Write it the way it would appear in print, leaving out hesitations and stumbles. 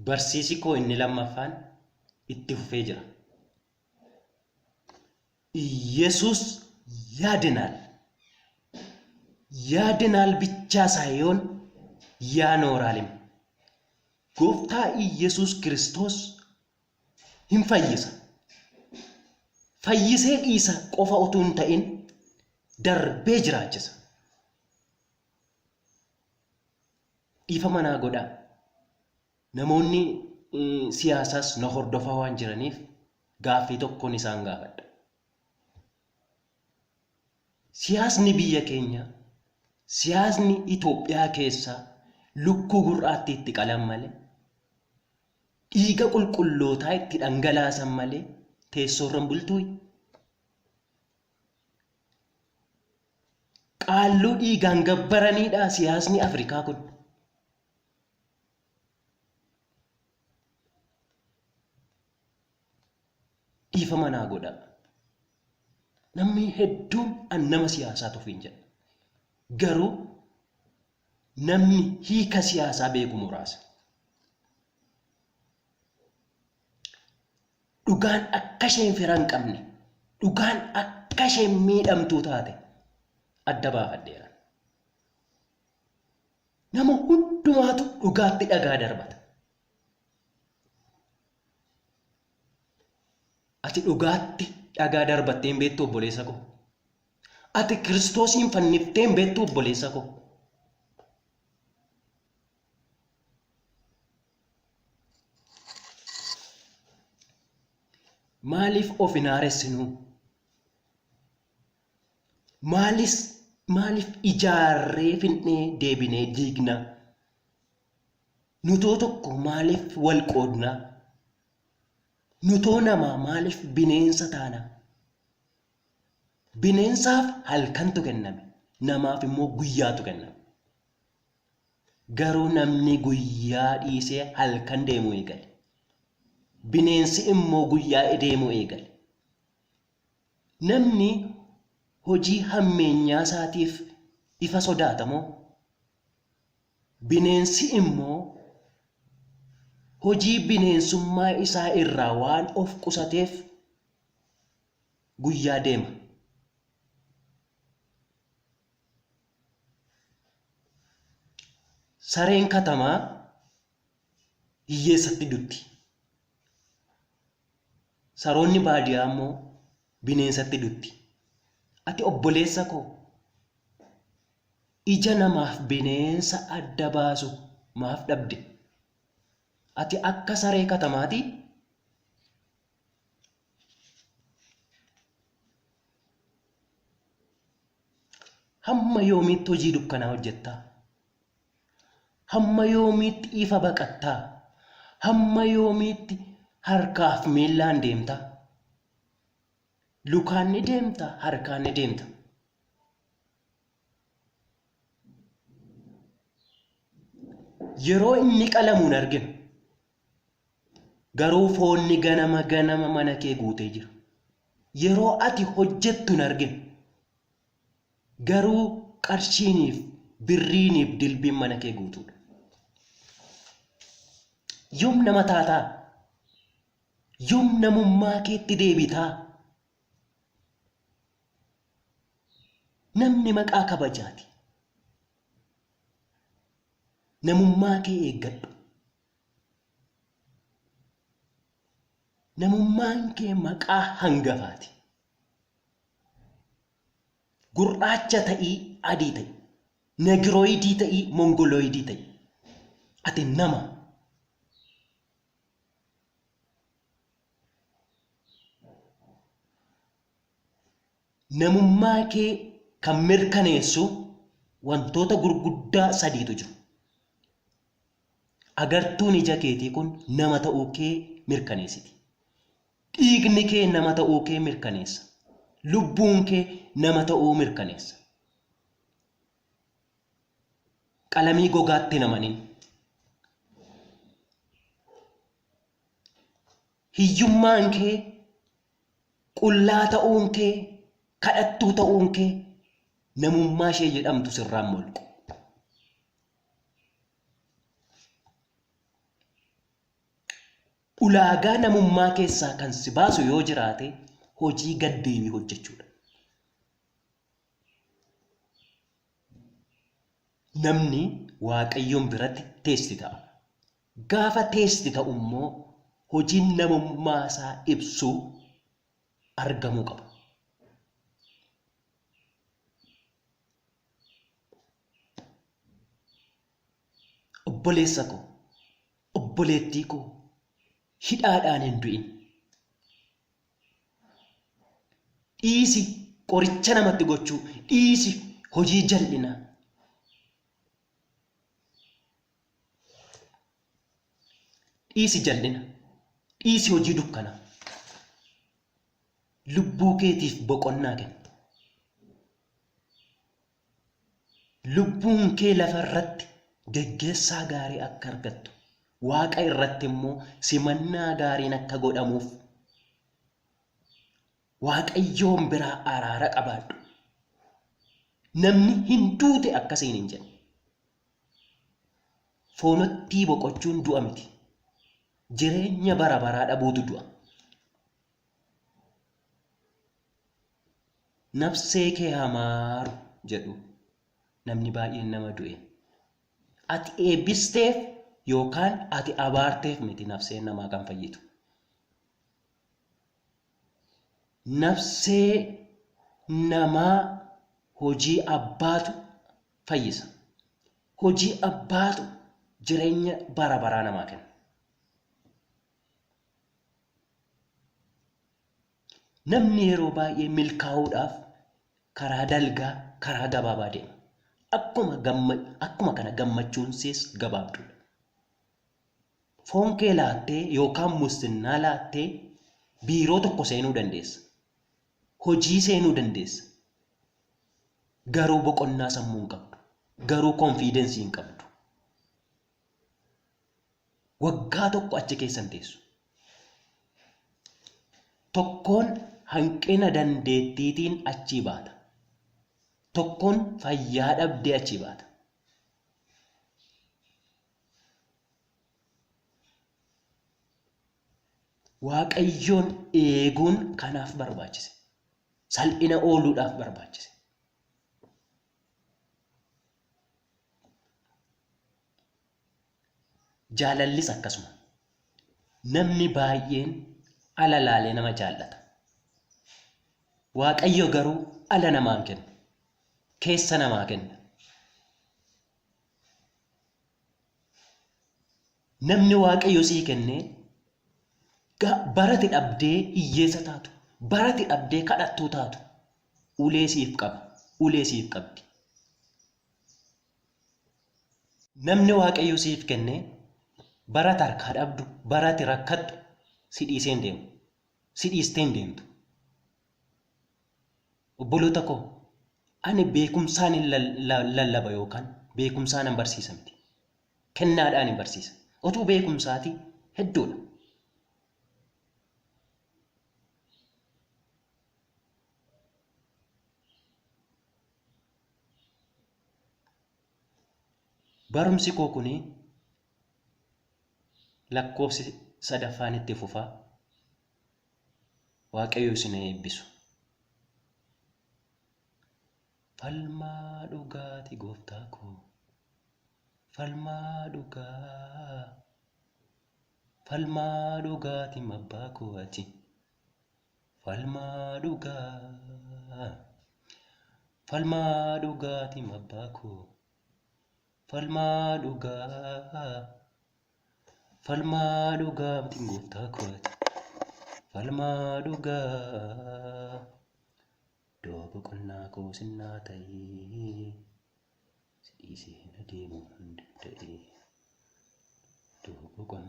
Barsiisi koo inni lammaffaan itti fufee jira. Iyesuus yaadinaal. Yaadinaal bichaa saayihoon yaanooraalim. Gooftaa Iyesuus Kiristoos hin fayyisa. Fayyisee dhiisa qofa utuu hin ta'in darbee jiraachisa. Dhiifama naa godhaa. Namoonni siyaasaas na hordofaa waan jiraniif gaaffii tokkon isaan gaafadha. Siyaasni biyya keenyaa, siyaasni Itoophiyaa keessaa lukkuu gur'aattii itti qalan malee, dhiiga qulqullootaa itti dhangalaasan malee teessoorra hin bultuuyi? Qaalluu dhiigaan gabbaraniidhaa siyaasni Afrikaa kun? Dhiifama naa godhaa. Namni hedduun an nama siyaasaa ofiin jedha. Garuu namni hiika siyaasaa beeku muraasa. Dhugaan akka isheen fira hin qabne, dhugaan akka isheen miidhamtuu taate adda baafadheera. Nama hundumaatu dhugaatti dhagaa darbata. Ati dhugaatti dhagaa darbattee hin beektu obboleessa koo. Ati Kiristoosiin fanniftee hin beektu obboleessa koo. Maaliif of hin haaressinuu? Maalis maaliif ijaarree finnee deebinee diigna? Nutoo tokko maaliif wal qoodna? Nutoo namaa maaliif bineensa taana? Bineensaaf halkantu kenname, namaaf immoo guyyaatu kenname. Garuu namni guyyaa dhiisee halkan deemuu eegale. Bineensi immoo guyyaa deemuu eegale. Namni hojii hammeenyaa isaatiif ifa sodaata moo? Bineensi immoo hojii bineensummaa isaa irraa waan of qusateef guyyaa deema. Sareen katamaa hiyyeessatti dutti. Saroonni baadiyaa immoo bineensatti dutti. Ati obboleessa koo ija namaaf bineensa adda baasu maaf dhabde? Ati akka saree katamaatii? Hamma yoomiitti hojii dukkanaa hojjettaa? Hamma yoomiitti ifa baqattaa? Hamma yoomiitti harkaaf miillaan deemtaa? Lukaan ni deemta, harkaan ni deemta. Yeroo inni qalamu hin arginu. Garuu foonni ganama ganama mana kee guutee jira. Yeroo ati hojjettu hin arginu. Garuu qarshiiniif, birriiniif dilbiin mana kee guutuudha. Yoom nama taataa? Yoom namummaa keetti deebitaa? Namni maqaa kabajaati. Namummaa kee eeggadhu. Namummaan kee maqaa hangafaati. Gur'aacha ta'ii adii ta'i. Negirooyidii ta'ii mongolooyidii ta'i. Ati nama. Namummaa kee kan mirkaneessu wantoota gurguddaa sadiitu jiru. Agartuun ija keetii kun nama ta'uu kee mirkaneessiti. Dhiigni kee nama ta'uu kee mirkaneessa. Lubbuun kee nama ta'uu mirkaneessa. Qalamii gogaatti hin amanin. Hiyyummaan kee, qullaa ta'uun kee, kadhattuu ta'uun kee namummaa ishee jedhamtu sirraan molqu. Ulaagaa namummaa keessaa kan si baasu yoo jiraate hojii gaddeebii hojjechuudha. Namni Waaqayyoon biratti teesti ta'a. Gaafa teesti ta'u immoo hojiin namummaa isaa ibsu argamuu qaba. Obboleessa koo, obboleettii koo, hidhaadhaan hin du'in. Dhiisi qoricha namatti gochuu, dhiisi hojii jal'inaa. Dhiisi jal'ina, dhiisi hojii dukkanaa. Lubbuu keetiif boqonnaa kenni. Lubbuun kee lafa irratti geggeessaa gaarii akka argattu, waaqa irratti immoo simannaa gaariin akka godhamuuf Waaqayyoon biraa araara qabaadhu. Namni hin duute akkasiin hin jedhu. Foonottii boqochuun du'a miti. Jireenya bara baraa dhabuutu du'a. Nafsee kee haa maaru jedhu namni baay'een nama du'een. Ati eebbisteef yookaan ati abaarteef miti nafseen namaa kan fayyitu. Nafsee namaa hojii abbaatu fayyisa. Hojii abbaatu jireenya bara baraa namaa kenna. Namni yeroo baay'ee milkaa'uudhaaf karaa dalgaa, karaa gabaabaa deema. Akkuma gamma, akkuma kana gammachuun sees gabaabduudha. Foon kee laattee yookaan mussinnaa laattee biiroo tokko seenuu dandeessa. Hojii seenuu dandeessa. Garuu boqonnaa sammuu hin qabdu. Garuu konfiidensii hin qabdu. Waggaa tokko achi keessa hin teessu. Tokkoon hanqina dandeettiitiin achii baata. Tokkoon fayyaa dhabdee achii baata. Waaqayyoon eeguun kanaaf barbaachise. Salphina ooluudhaaf barbaachise. Jaalallis akkasuma. Namni baay'een ala laalee nama jaallata. Waaqayyo garuu ala namaa hin kennu. Keessa namaa kenna. Namni Waaqayyo sii kennee barati dhabdee hiyyeessa taatu, barati dhabdee kadhattuu taatu ulee siif qaba, ulee siif qabdi. Namni Waaqayyo siif kenne bara ati harkaa dhabdu, bara ati rakkattu si dhiisee hin deemu. Si dhiistee hin deemtu. Obboloota koo, ani beekumsaan hin lallaba yookaan beekumsaan hin barsiisa miti. Kennaadhaan hin barsiisa. Otuu beekumsaati hedduudha. Barumsi koo kun lakkoofsi sadaffaan itti fufa. Waaqayyo isin haa eebbisu. Falmaa dhugaati gooftaa koo. Falmaa dhugaa. Falmaa dhugaati abbaa koo ati. Falmaa dhugaa. Falmaa dhugaatim abbaa koo. Falmaa dhugaa. Falmaa dhugaatim gooftaa koo ati. Falmaa dhugaa. Iddoo boqonnaa koo sinnaa ta'ee. Si dhiisee na deemuu hin danda'ee. Iddoo boqonnaa.